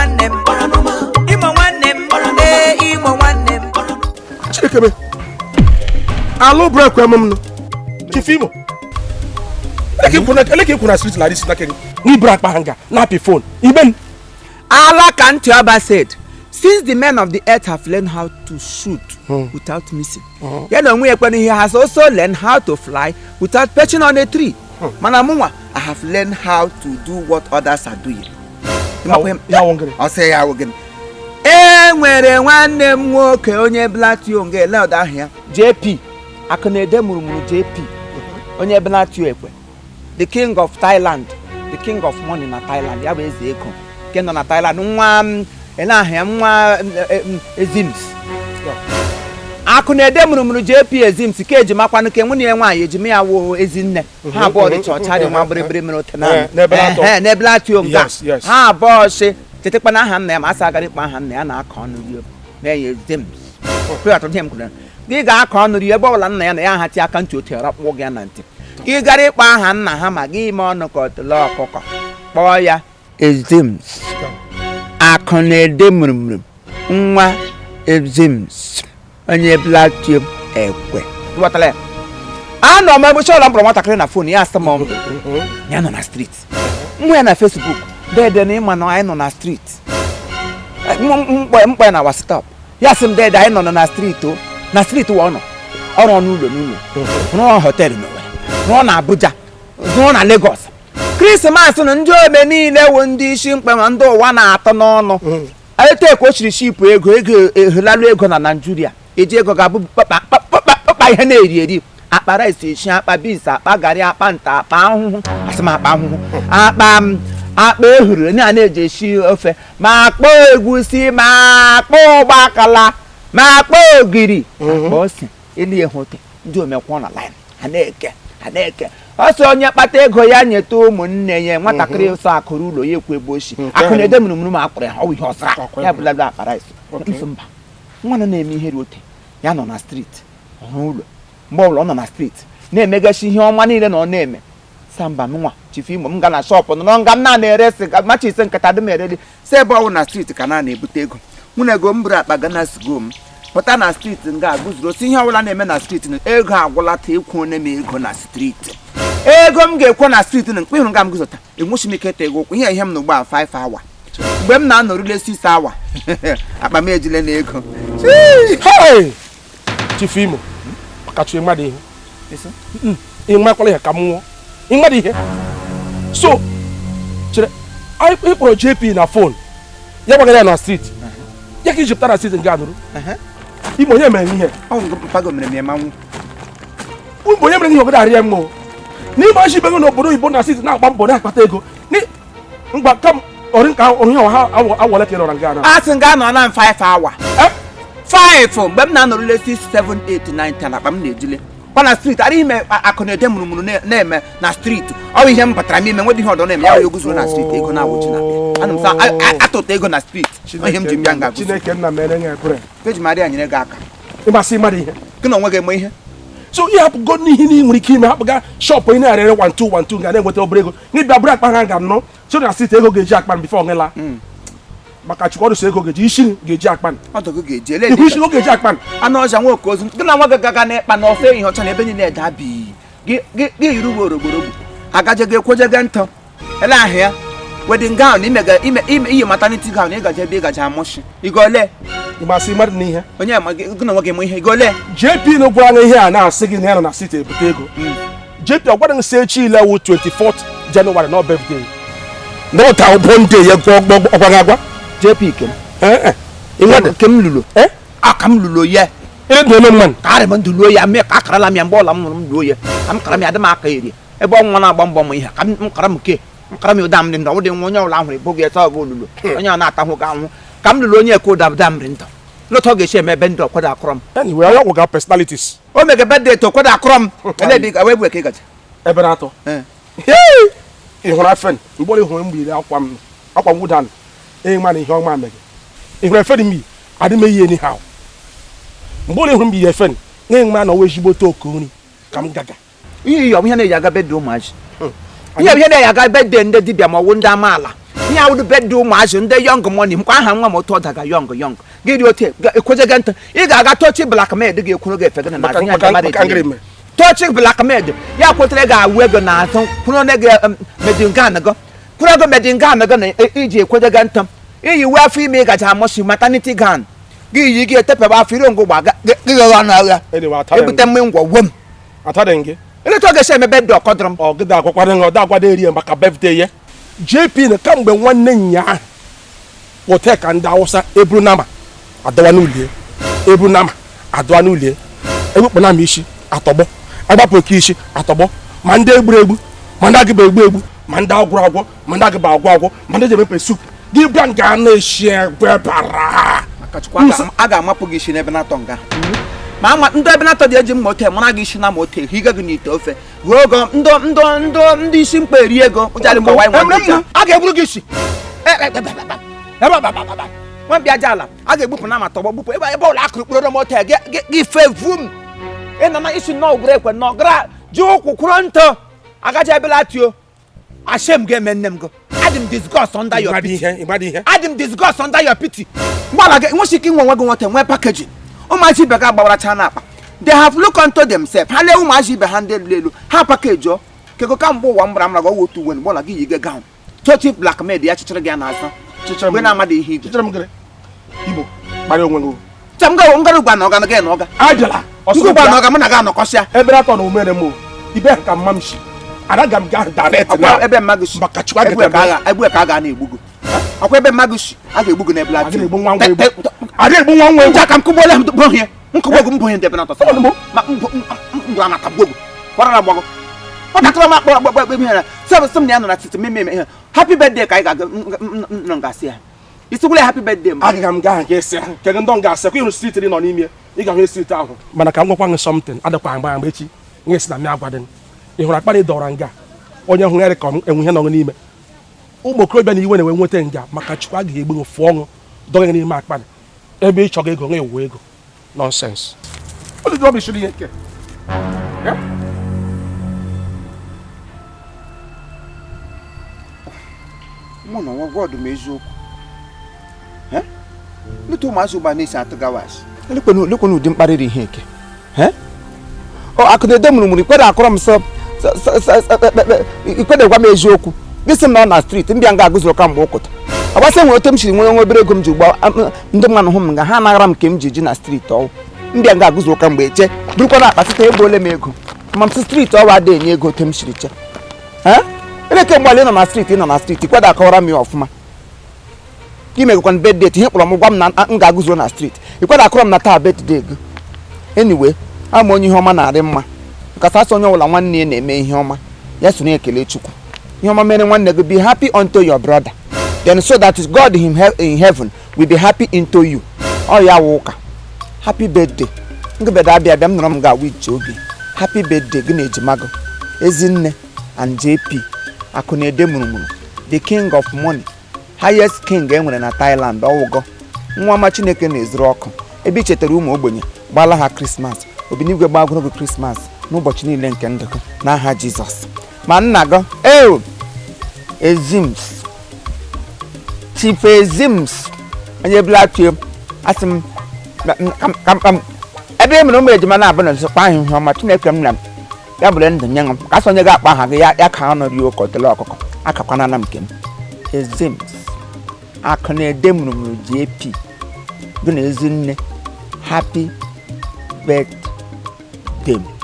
Nwanne m, Imo nwanne m, ee, Imo nwanne m. Chineke me alụ brek m nụ. Chief Imo, eleke ikwu na street na this na kegi n'iburu akpa ha nga na-apị phone ibe m. Ala ka ntị ọba said, since the men of the earth have learned how to shoot without missing, ya na onwe ya ekwena ihe, has also learned how to fly without perching on a tree. Mana mụnwa, I have learned how to do what others are doing. Ya wụ ngịrị. Ọ sị ya wụ gịnị? E nwere nwanne m nwoke onye Blatio nga ele ọdọ ahụ ya, JP Akụnede mụrụmụrụ, JP onye Blatio ekwe, the king of Thailand, the king of money na Thailand. Ya bụ eze ego nke nọ na Thailand. Nwa m ele ahụ ya, nwa Ezims Akụnede mụrụmụrụ, JP Ezims ka ejimakwanụ ke nwunye ya nwaanyị, ejima ya wụ ezinne. Ha abụọ dịcha ọcha, dị nwa bịrịbịrị mere ote na N'ebe atọ. N'ebe atọ nga. Yes. Ha abụọ si chetakwana aha nna ya, ma asị agara ịkpọ aha nna ya na-akọ ọnụ rio na-enye Ezims kwetara ihe m kwuru. Gị ga-akọ ọnụ rio ebe ọbụla nna ya na ya ha ti aka ntị otu rakpụọ gị ya na ntị. Gị gara ịkpọ aha nna ha, ma gị ime ọnụ ka ọtụle ọkụkọ kpọọ ya Ezims Akụnede mụrụmụrụ, nwa Ezims onye Blatio ekwe. Ghọtara ya? Anọ m ebe chọọla m kpọrọ nwatakịrị na phone ya, asị m ya nọ na street. Mụ ya na Facebook dede na ịma na anyị nọ na street. Mkpọ ya na WhatsApp, ya sị m, "Dede, anyị nọ na street o." Na street wa ọ nọ, ọrụ n'ụlọ n'ụlọ, rụọ hotel n'Owerri, rụọ na Abuja, rụọ na Lagos. Krismas na ndị ome niile wụ ndị isi mkpe ma ndị ụwa na-atọ n'ọnụ. Etu ka o chiri shipụ ego, ego ehelalu ego na Naijiria, eji ego ga-abụ kpakpa kpakpa kpakpa, ihe na-eri eri, akpa rice esi, akpa beans, akpa garị, akpa nta, akpa ahụhụ, asị m akpa ahụhụ, akpa m, akpa ehuru na na-eji esi ofe, ma akpa egusi, ma akpa ụgbakala, ma akpa ogiri, akpa ose elu ihe ote. Ndị omekwọ na line ha na-eke, ha na-eke ọsọ. Onye kpata ego ya nyeta ụmụnne ya. Nwatakịrị sọ akụrụ ụlọ ya ekwu ebe oshi. Akụ na-ede mụrụmụrụ ma akpụrụ ya, ọ bụ ihe ọsara ya bụla akpa rice nso. Mba, nwa nọ na-eme ihe dị ote ya nọ na street ọrụ ụlọ. Mgbe ọbụla ọ nọ na street na-emegasị ihe ọma niile na ọ na-eme samba. Nwa Chief Imo, m ga na shop nọ nga m na-ere siga machisi nkata dị m ereli si ebe ọwụ na street ka na na-ebute ego. Mụ na ego m buru akpa gana sigo m pụta na street nga guzoro si ihe ọbụla na-eme na street na ego agwụla ta ekwu onye m ego na street. Ego m ga-ekwo na street na mkpe hụrụ nga m guzota, enwechi m ike ịta ego ụkwụ ihe ihe m na ugbu a 5 hour. Mgbe m na-anọrụle 6 hour, akpa m ejile na ego. Hey! Chief Imo, ọkacha mmadụ ihe ị nwekwara ihe ka m nwụọ ịnwere ihe. So chere, ị kpọrọ JP na phone, ya gwagara ya na street ya ka iji pụta na street nke a nụrụ. Imo, onye mere ihe? Ọ mpago mere m ya manwụ. Imo, onye mere ihe obodo arịa mmụọ n'ime ọchị ibe gị n'obodo oyibo na street na-agba mbọ na-akpata ego ngwa kam ọrụ nka ọrụ ihe ọha awọle ka ị nọrọ nga na. A sị nga nọ na 5 hour. Eh? 5, mgbe m na-anọrụle 6, 7, 8, 9, 10, akpa m na-ejile kwa na street. Adịghị ime akụ na ede mụrụmụrụ na-eme na street. Ọ bụ ihe m batara m ime nwedị ihe ọdọ na-eme ya wee guzoro na street, ego na-awụchi na abịa. Ana m sa atụta ego na street. Ọ ihe m ji bịa nga guzo. Chineke nna mere ya ebere. Eji m adịghị nyere gị aka. Ịmasị mmadụ ihe. Gị na onwe gị eme ihe. So ihe hapụgo n'ihe na ị nwere ike ime, hapụga shop ị na-erere 1 2 1 2 ga na-enweta obere ego n'ịbịa bụrụ akpa ha ga nnọ so na street ego ga-eji akpa before ọ ṅụla maka Chukwu ọdụsọ ego ga-eji isi ga-eji akpa. Ọdụ gị ga-eji ele. Ihu isi ga-eji akpa. Anụ ọja nwa oke ozu gị na nwa gị gaga n'ịkpa na ofe ihe ọcha na ebe niile dabi gị gị yiri uwe orogborogbo agajego ekwojege ntọ ele ahụ ya wedding gown imega ime ime iyi maternity gown ịgaje ebe ịgaje amụshi igole. Ịmasị mmadụ n'ihe. Onye ma gị na onwe gị eme ihe igole. JP na gwara anya ihe a na-asị gị na ya nọ na street ebute ego. JP ọ gwara gị sị echi ile wụ 24th January na birthday na ụta ụbọ ya ọgwa gị agwa. JP kem. Ee, ị ke m lụrụ. Eh? Aka m lụrụ ya. Ị na-eme mmanụ. Ka arị m ndụ luo ya mee ka akarala m ya. Mgbe ọla m nwụrụ m luo ya ka m kara m ya adị m aka eri ebe ọnwa na-agba mbọ m ihe ka m kara m ke m kara m ụda m dị ndụ. Ọ dị nwa onye ọbụla hụrụ ebo gị ete ọgụ olulu onye ọ na-atahụ gị ahụhụ ka m lụrụ onye eke ụda ụda m rị ndụ lụta ọ ga-esi eme ebe ndụ ọkwado akọrọ m. Anyway, onye ọgwụ personalities. O mege bedde eto kwado akọrọ m ele dị wee bụ ka ị gaje. Ebe na-atọ ị hụrụ afen mgbe ọ hụrụ mgbe iri akwa m akwa m wụdan ịma na ihe ọma megị. Ị hụrụ efen m yi adị m eyi anyhow. Mgbe ọ hụrụ m yi efen nye ma na ọwa ezigbote oke nri ka m gaga. Ihe iyi ọ bụ ihe na-eji aga bedde ụmụazị, ihe bụ ihe na-eji aga bedde ndị dibịa ma ọ bụ ndị amaala. Ihe awụdụ birthday ụmụazị ndị young money mkwa aha nwa m otu ọ daga young young gị dị otu ekwejega ntị ị ga-aga tochi blackmail gị ekwuru gị efe gị na n'azụ ihe ndị mmadụ eji tochi blackmail ya kwetere gị awụ ego n'azụ kwuru onye gị medingan gị kwuru ego medingan gị na iji ekwejega ntị iyi uwe afọ ime ị gaja amụsị maternity gown gị yi gị etepebe afọ iri ngụ gba gị ghe n'agha ebute mmiri ngwọ wom atadị gị eleta oge si emebe dị ọkọdụrụ m ọ gịda agwakwara ọ da agwado eri maka birthday ya JP na kamgbe nwanne nya ahụ pụta ka ndị Awụsa eburu nama adọwa n'ulie eburu nama adọwa n'ulie ewekpụ nama isi atọgbọ agbapụ oke isi atọgbọ ma ndị egburu egbu ma ndị agịba egbu egbu ma ndị agwụrụ agwọ ma ndị agịba agwọ agwọ ma ndị ji emepe sup gị bịa nga na-eshi egbe bara a ga-amapụ gị isi n'ebe na-atọ nga ma ama ndị ebe na-atọ dị eji mma ote mara gị isi na ma ote higa gị n'ite ofe ruo ogo ndụ ndụ ndụ ndị isi mkpa eri ego a ga-egburu gị isi nwa mbịa aja ala a ga-egbupụ na ma tọgbọ gbupụ ebe ebe ụlọ akụrụ kpụrụ m ote gị fe vum ị nọ na isi nnọọ gwere ekwe nnọọ gara ji ụkwụ kwụrụ ntụ agaji ebela tio ashem ga-eme nne m gị adị m disgust under your pity adị m disgust under your pity mgbala gị nwesị ike inwe onwe gị nweta nwee packaging ụmụazị ibe ga agbawaracha n'akpa they have look unto themselves ha lee ụmụazị ibe ha ndị elu elu ha package ọ kego kamgbe ụwa mgbara mara gị ọwụ otu uwe mgbala gị yige gown tochi blackmail ya chịchịrị gị n'azụ mgbe na-amadị ihe igwe Igbo kparịa onwe gị chem ga ngara ugwa na ọga na gị na ọga ajala ngwa na ọga mụ na gị anọkọsịa ebe atọ na umere m ibe ka mma m si anaga m gaa direct na ebe mmadụ si maka chukwu egbu ka a ga na-egbu gị ọkwa ebe mmadụ si a ga-egbu gị n'ebe a ga-egbu nwa nwa egbu a ga-egbu nwa nwa egbu aka m kụgbuola m bụ ihe nkụgbu gị mbụ ihe ndebe na ọtọ ma mbụ anatagbuo gị kwarara gbagọ ọ datara m akpọrọ akpọ akpọ ihe na sị m na ya nọ na titi mmemme ihe happy birthday ka anyị ga-aga nọ ngasị ya isikwula happy birthday m agaghị m gaa nke esi ahụ nke ndị nga asị kwa ịhụ street nọ n'ime ị ga-ahụ street ahụ mana ka m gwakwa gị something adịkwa agba agba echi nye si na m agwa dị ị hụrụ akparị dọrọ nga onye hụrụ ya ka enwe ihe nọ n'ime ụmụ okorobịa na iwe na-enwe nweta nga maka chukwu agaghị egbu fụọ ọṅụ dọga gị n'ime akparị ebe ị chọga ego nwa ewu ego nonsense ọ dị rubbish ihe nke mụ na nwa God m eziokwu leta ụmụazị ụgba na-esi atụ gawas lekwana ụdị mkparịrị ihe eke akụ na-ede mụrụmụrụ ikwere akọrọ m sọ ikwere gwa m eziokwu gị sị m na ọ na street mbịa nga agụzụrụ ka mgbe ụkụta agbasa nwere otu m siri nwere nwa obere ego m ji gba ndị mmanụ hụ m nga ha anaghara m nke m ji ji na street ọwụ mbịa nga agụzụrụ ka mgbe eche burukwana akpa site ego ole m ego ma m si street ọwụ adịghị enye ego otu m siri che eleke mgbe ị nọ na street ị nọ na street ikweda akọwara m ya ọfụma ka imegokwana birthday ihe kpọrọ m gwa m na m ga-agụzuro na street ikweda akọrọ m na taa birthday gị anyway ama onye ihe ọma na-arị mma nkasa asị onye ọbụla nwanne ya na-eme ihe ọma ya soro ekele Chukwu ihe ọma mere nwanne gị be happy unto your brother then so that God in heaven will be happy into you ọ ya wụ ụka happy birthday ngịbeda abịa abịa m nọrọ m ga-awụ iche obi happy birthday gị na ejima gị Ezinne and JP akụ na-ede mụrụmụrụ the king of money highest king e nwere na Thailand ọwụgọ nwa ọma Chineke na-ezuru ọkụ ebe i chetara ụmụ ogbenye gbala ha Krismas obinigwe gbagoro gị Krismas n'ụbọchị niile nke ndụ gị n'aha Jizọs ma nna gị eo Ezims Chief Ezims onye bụla tue asị m kam ebe e mere ụmụ ejima na-abụ na nsọkwa ahụ ihe ọma Chineke m na ya bụrụ ndụ nye m ka asị onye ga-akpa aha gị ya ka anọ rie ụka otele ọkụkọ akakwana na nke m Ezims akụ na-ede mụrụmụrụ JP gị na Ezinne happy birthday.